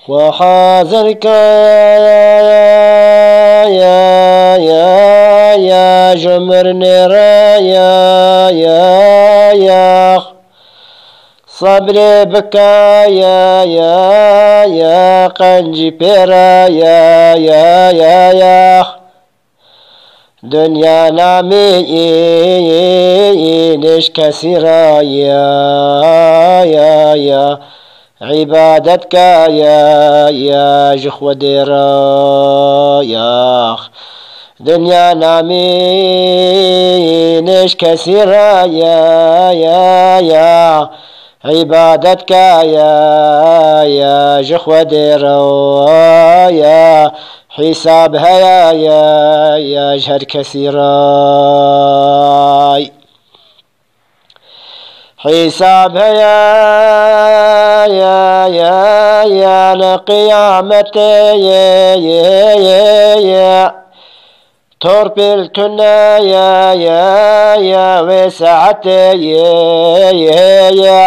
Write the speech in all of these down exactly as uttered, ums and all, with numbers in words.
Xwe hazir ke ya, ya, ya, ya, ji mirinê re ya, ya, ya. Sebrê bike ya, ya, ya, qencî pê re ya, ya, ya, ya. Dinya namî nêş kesî re ya, ya, ya. Îbadet ke ya, ya, ji Xwedê re ya. Dinya namî nêş kesî re ya, ya, ya. Îbadet ke ya, ya, ji Xwedê re ya. Hîsab heye ya, ya, ji her kesî re. Hîsab heye ya, ya, ya, li qiyametê ye, ye, ye, ye. Torpîl tune ya, ya, ya, wê saetê ye, ye, ye.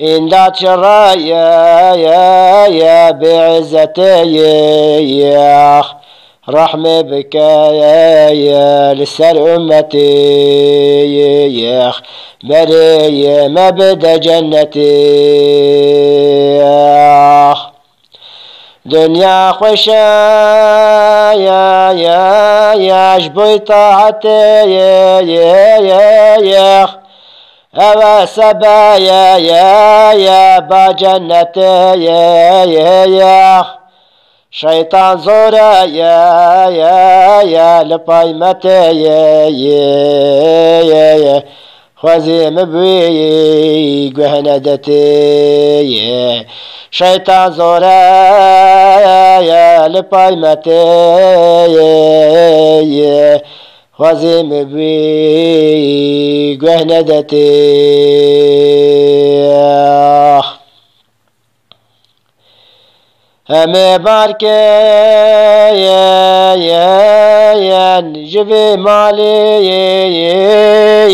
Înda çi re ya, ya, ya, bêizzetê ye, ya. Rehmê bike ye, ye, li ser ummetê ye, ye. Berê ye, me bide cennetê, ye. Dinya xweş e ya, ya, ya, ji bo taetê ye, ye, ye, ye. Ev e sebe ye, ye, ye, ba cennetê ye, ye, ye. Şeytan zor e ye, ye, ye, li paymetê ye, ye, ye, ye. Xwezî min bi wî guh nedetê ye. Şeytan zor e ye, li paymetê ye, ye. Xwezî min bi wî guh nedetê. Hemê barkê ye, ye, yen ji vê malê ye, ye,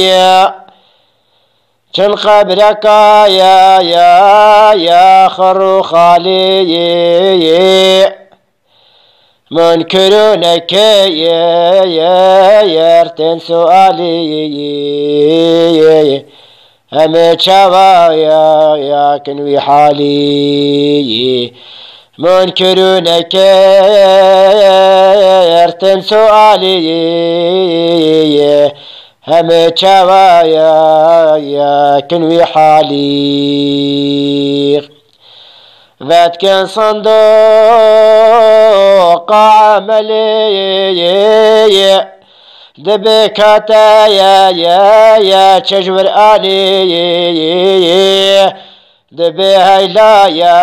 ye. Çil qebreka ye, ye, ye, xir û xalê ye, ye. Munkir û nekê ye, ye, ye, tên sualî ye, ye, ye. Em ê çawa ya, ya kin wî halî? Munkir û nekir, timsualî. Em ê çawa ya, ya kin wî halî? Vetkin sindoqa emelê, dibê kate ye, ye, ye, çi ji wir anî, dibê heyla ye,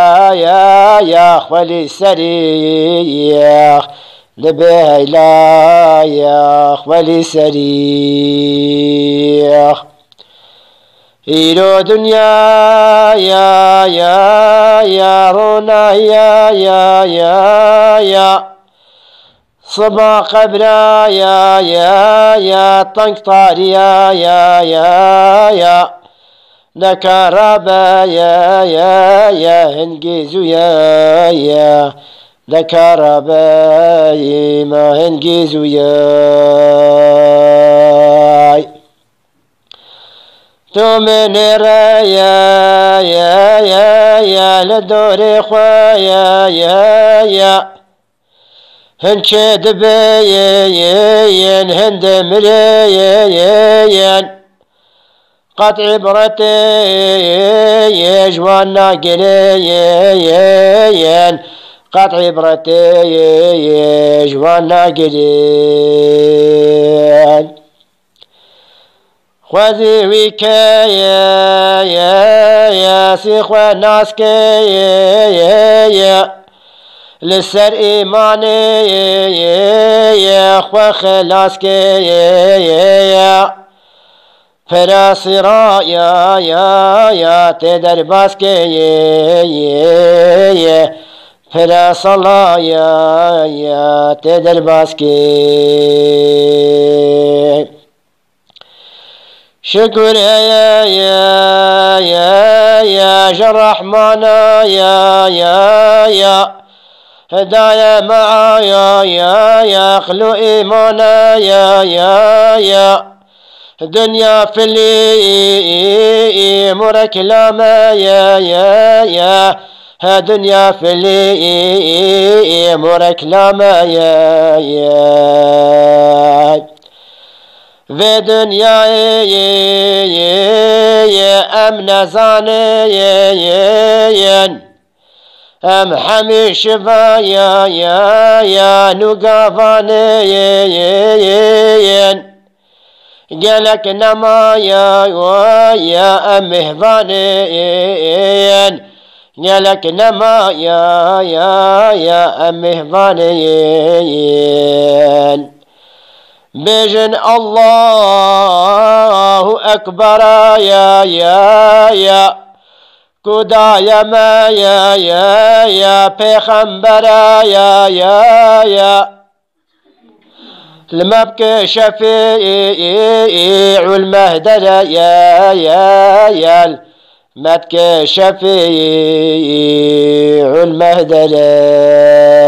ye, ye, xwelî serî, dibê heyla ye, xwelî serî. Îro dinya ya, ya, ya, rona ya, ya, ya, ya. Siba qebra ya, ya, ya, teng tariya ya, ya, ya. Dekarabe ya, ya, ya, hingî zû ya, ya. Dekarabe ma hingî zû ya. Tu min nêre ye, ye, ye, ye, li dorê xwe ye, ye, ye. Hin çê dibê ye, ye, yên, hin dimirê ye, ye, yên. Qet îbretê ye, ye, ji wan nagirê ye, ye, yên. Qet îbretê ye, ye, ji wan nagirên. Xwezî wî ke ye, ye, ye, sî xwe nas ke ye, ye, ye. Li ser îmanê ye, ye, ye, xwe xilas ke ye, ye, ye. Pira sîra ya, ya, ya, tê derbas ke ye, ye, ye. Pira sala ya, ya, tê derbas ke. Şikir heye ye, ye, ye, ji Rehmana ye, ye, ye. Hidaye me ya, ye, ye, xil û îmane ye, ye, ye. Dinya filî, mû reklame ye, ye, ye. He dinya filî, mû reklame ye, ye. Vê dinyayê em nezanê yên. Em hemî şiva ya, ya, ya, nû gavanê yên. Gelek nema ya, ya, em mêhvanê yên. Gelek nema ya, ya, ya, em mêhvanê yên. Bêjin Allahu Ekber ya, ya, ya. Ku daye me ya, ya, ya, pêxembere ya, ya, ya. Li me bike şefî û l mehdere ya, ya, ya. Me bike şefî û l mehdere.